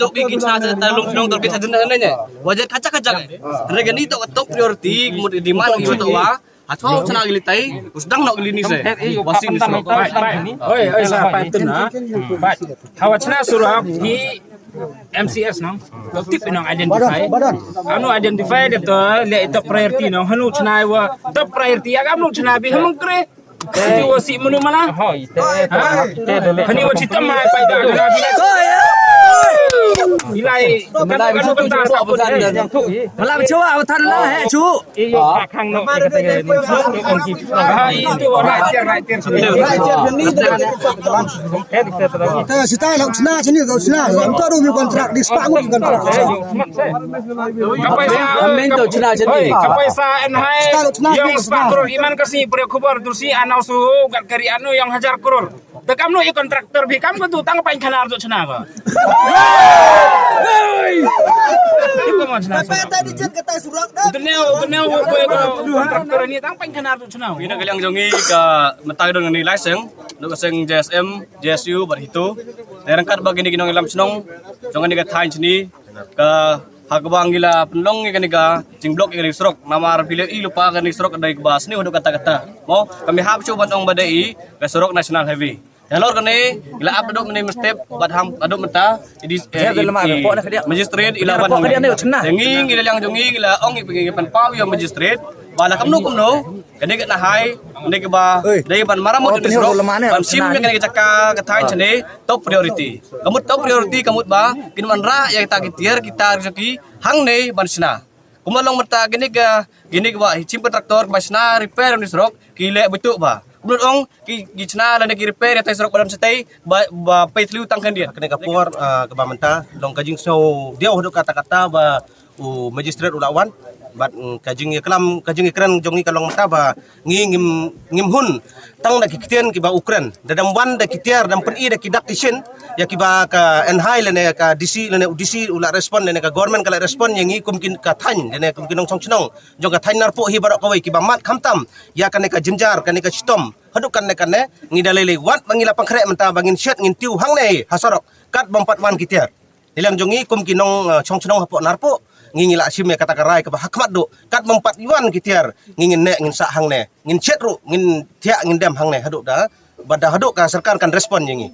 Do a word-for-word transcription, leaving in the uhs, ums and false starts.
tok ki ki chna ta lum shnong tok ki ta jin ne ne. Wajet kachak kachak. Re gani tok top priority mut demand ki to wa. Ato chna ki litai, usdang nok lini se. Wasi ni se. Bai, bai. Oi, oi, sa bai tun ha. Bai. Hawa chna surok hi M C S nong. Tip nong identify. Anu identify de to le top priority nong. Hanu chna wa top priority. Agam nu chna bi hamung kre. Ti wa si munu mala. Hoi, te, te, te, te. Hani wa chitam mai pai da kana bi. Ilai kanu kanu kanta sa put. Mala ba chewa wa than la he chu. Iyo, ka khang no. Ha, itu right there, right there. Right there. Te sita la chna chini ko chna. Am to du mi contract, di spa ngut contract. Ka paisa. Amen to chna chini. Ka paisa en hai. Sita la chna chini. Yang spa kror iman kasi pre khubor tu si anau su gat kari anu yang hajar kror. Te kam no i contractor bi kam ko tu tang pain khanar tu chna ko. Hei. Ko mo chna. Tneu, tneu ko ko contractor ni tang pain khanar tu chna. Ina ka liang jong i ka mata dong ni license. Nuk seng J S M, J S U, bar hitu. Terangkat bagi ni kinong ilam chnong. Jong ni ka thain chini. Ka ha kaba ngi la pynlong ngi kane ka jingblok ïa kane ka surok namar phi leh i lypa kane ka surok ka dei kaba sniew haduh katta katta. Mo kami hap shuh ban ong ba dei i ka surok national highway. Halor kane ngi la ap haduh mynne mynstep bad ham haduh mynta i di magistrate i la wan. Ngi ngi la liang jong ngi ngi la ong i pynpaw ïa magistrate ba la kumno kumno. Kane ka nahai, kane ka ba, dei ban maramot ïa ka surok, ban shim ïa kane ka jaka ka thaiñ shane, top priority. Ka mut top priority, ka mut ba, kin wanrah ïa kita ki tiar, kita ki hangne ban shna. Kumba long mynta kane ka, kane ka ba, shim contractor, ba shna repair ïa ka surok, ki leh betul ba. Kumba long, ki, ki shna lane ki repair ïa ka surok ba dang shatei, ba, ba pei thliew tang khyndiat. Kane ka por, ah, kaba mynta, long ka jingsngew diaw haduh katta katta ba, u magistrate u la wan bad, mm, ka jingïaklam ka jingïakren jong ngi ka long mynta ba ngi ngim, ngim hun tang da ki ktien kiba u kren da dang wan da ki tiar dang pyni da ki dak ki shin ïa kiba ka N H I lane ka D C lane u D C u la respond lane ka government ka la respond ïa ngi kum ki ka thaiñ lane kum ki nongshong shnong jong ka thaiñ Narpuh hi baroh kawei kiba mad khamtam ïa kane ka jynjar kane ka shitom haduh kane kane ngi da lei lei wat ba ngi la pynkhreh mynta ba ngin shet ngin tiew hangne ha surok kat bym pat wan ki tiar. Ngi liang jong ngi kum ki nong, eh, shong shnong hapoh Narpuh ngi ngi la shim ïa kata ka rai kaba ha khmat duh kat bym pat wan ki tiar ngi ngin neh ngin sah hangne ngin shet ruh ngin thiah ngin dem hangne haduh da ba da haduh ka sorkar kan respond ïa ngi.